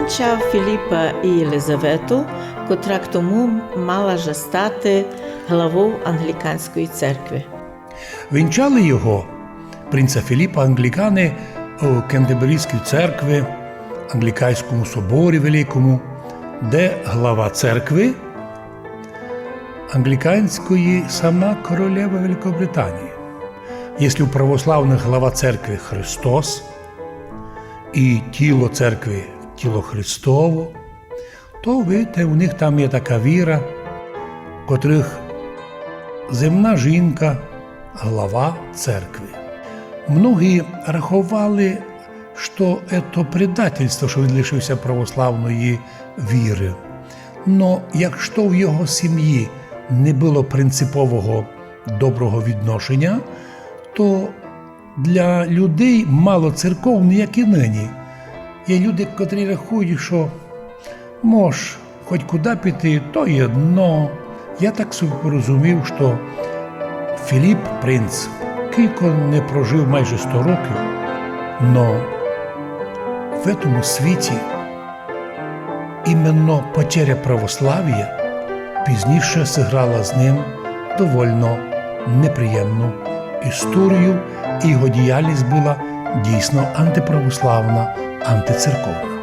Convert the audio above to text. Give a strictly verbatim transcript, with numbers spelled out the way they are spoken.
Вінчав Філіпа і Єлизавету, котра к тому мала же стати главов англіканської церкви. Вінчали його, принца Філіпа, англікани у Кентерберійській церкви, англіканському соборі великому, де глава церкви англіканської сама королева Великобританії. Якщо у православних глава церкви Христос і тіло церкви тіло Христово, то, видите, у них там є така віра, котрых земна жінка глава церкви. Многі раховали, што ето предательство, што він лишився православної віри. Но якщо в його сім'ї не было принципового доброго відношеня, то для людей мало церковних, як і нині. Є люди, котрі рахують, што мож хоть куды піти, то єдно. Я так собі порозумів, што Філіп принц кілько не прожив, майже сто років, но в этому світі іменно потеря православія пізніше зіграла з ним довольно неприємну історію, і його діяльність была дійсно антиправославна, антицерковна.